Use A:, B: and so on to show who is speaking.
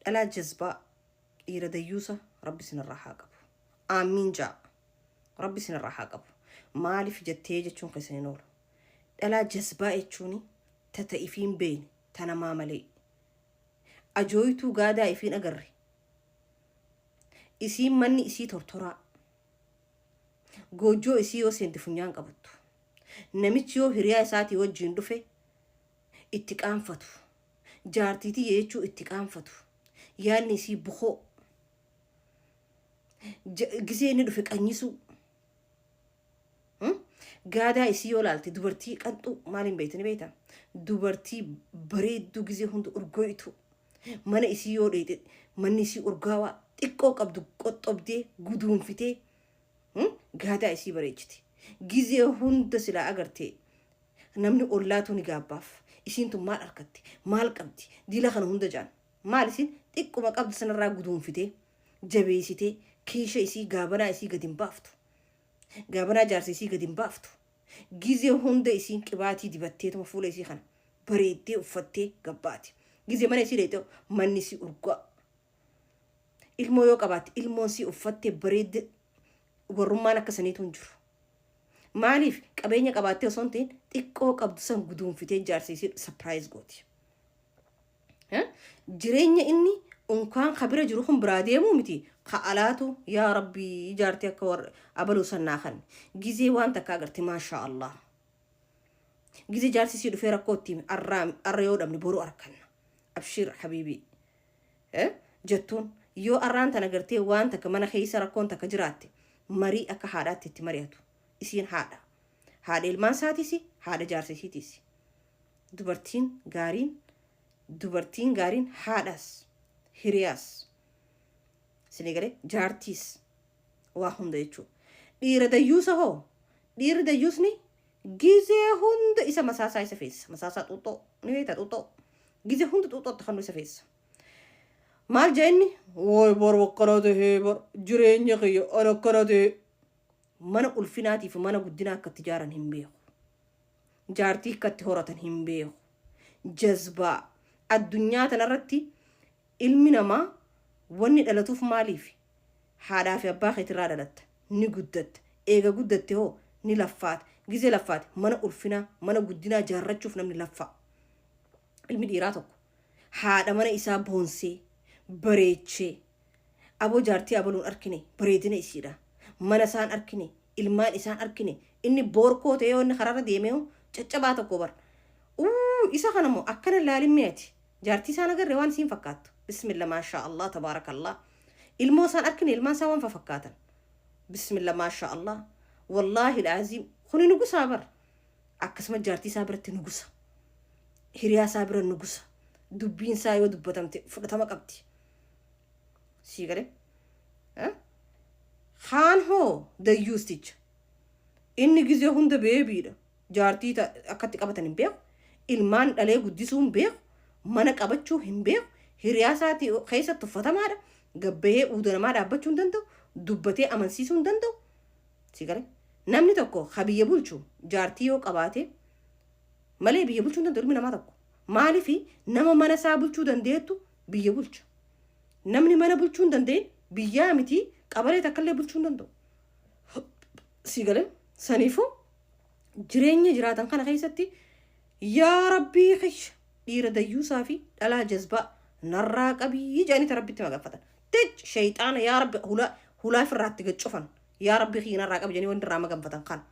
A: Dhalaa jazbaa, dhiira dayyuusa, Rabbi isinirraa haa qabu. Aamiin ja'a. Rabbi isinirraa haa qabu. Maaliif jettee jechuun keessan hin oolu. Dhalaa jazbaa jechuun tata ifiin beeyne, ta namaa malee. Ajooytuu gaadaa ifiin agarre. Isiin manni isii tortoraa. Goojjoo isii yoo seente funyaan qabattu. Namichi yoo hiriyaa isaatii wajjiin dhufe itti qaanfatu. Jaartii tiyya jechuu itti qaanfatu. Yaadni isii bukoo. Gisee inni dhufe qanyisuu. Gaadaa isii yoo laalte dubartii qanxuu maaliin beektu ni beekta? Dubartii bareedduu gisee hunda urgooytu. Mana isii yoo dheeyxe manni isii urgaawaa, xiqqoo qabdu qoxxobdee guduunfitee gaadaa isii bareechiti. Gizee hunda silaa agartee namni ollaatuu ni gaabbaaf. Isiin tun maal arkatte? Maal qabdi? Dila kana hunda jaan. Maal isiin xiqquma qabdu sanarraa guduunfitee jabeessitee kiisha isii gaabanaa isii gadi hin baaftu. Gaabanaa jaarsa isii gadi hin baaftu. Gizee hunda isiin qibaatii dibatteetuma fuula isii kana bareeddee uffattee gabbaati. Gizee mana isii dheeyxe manni isii urgaa. Ilmoo yoo qabaatte ilmoon sii uffattee bareedde, warrummaan akka saniitu hin jiru. Maaliif qabeenya qabaattee osoo hin ta'in xiqqoo qabdu san guduunfitee jaarsa isii surprise gooti. Jireenya inni unkaan ka bira jiru kun biraa deemuu miti, ka alaatu yaa Rabbii jaartii akka warra abaluu san naa kan gizee waan takka agarte, maashaa Allah. Gizee jaarsi isii dhufee rakkoo itti hime, arraa arra yoo dhabne boru arkanna. Abshiir habiibii. Jettuun yoo arraan tana gartee waan takka mana keessa rakkoon takka jiraatte marii akka haadhaatti itti mari'atu. Isiin haadha. Haadha ilmaan isaatiisi, haadha jaarsa isiitiisi. Dubartiin gaariin haadhaas, hiriyaas, isinii galee, jaartiis, waa hunda jechuudha. Dhiira dayyuusa hoo? Dhiirri dayyuusni gizee hunda isa masaasaa isa feessa. Masaasaa xuuxxoo ni beektaa? Xuuxxoo. Gizee hunda xuuxxootti kan isa feessa. Maal jee inni? Wooy bar akkana tahee, bar jireenya kiyya an akkana tahee. Mana ulfinaatiif mana guddinaa akka itti ijaaran hin beeku. Jaartii akka itti horatan hin beeku. Jazbaa. Addunyaa tanarratti ilmi namaa wanni dhalatuuf maaliif? Haadhaa fi abbaa keetirraa dhalatta. Ni guddatta. Eega guddatte hoo ni laffaata. Gizee laffaate mana ulfinaa, mana guddinaa jaarrachuuf namni laffaa. Ilmi dhiiraa tokko haadha mana isaa boonsee, bareechee, aboo jaartii abaluun arkine bareedina isiidha. Mana isaan arkine, ilmaan isaan arkine, inni boorkoo ta'ee yoo inni karaarra deemee hoo caccabaa tokko bar. Uu, isa kana moo akkana laalin mi'ati. Jaartii isaan agarre waan isiin fakkaattu. Bismillah, maashaa Allah, tabaarakallah. Ilmoo isaan arkine, ilmaan isaa waan fakkaatan. Bismillah, maashaa Allah. Wallaahi alaaziim kuni nugusaa bar. Akkasuma jaartii isaa biratti nugusa. Hiriyaa isaa bira nugusa. Dubbiin isaa yoo dubbatamte fudhatama qabdi. Sii galee? Kaan hoo dayyuusticha. Inni gizee hunda beebiidha. Jaartii akkatti qabatan hin beeku. Ilmaan dhalee guddisuu hin beeku. Mana qabachuu hin beeku. Hiriyaa isaatii keessa tuffatamaadha. Gabbahee uuda namaa dhaabbachuu hin danda'u. Dubbatee amansiisuu hin danda'u. Si galee? Namni tokko ka biyya bulchu jaartii yoo qabaate malee biyya bulchuu hin danda'u ilmi namaa tokko. Maaliif? Nama mana isaa bulchuu dandeettu biyya bulcha. Namni mana bulchuu hin danda'in biyyaa miti, qabalee takkallee bulchuu hin danda'u. Si galee? Saniifuu jireenya jiraatan kana keessatti yaa Rabbii kiyya dhiira dayyuusaa fi dhalaa jazbaa narraa qabii jedhanii Rabbitti magaffatan. Tich, shayxaana, yaa Rabbi, hulaa hulaa ofirraatti gad cufan. Yaa Rabbii kiyya narraa qabi jedhanii wanti irraa maganfatan kana.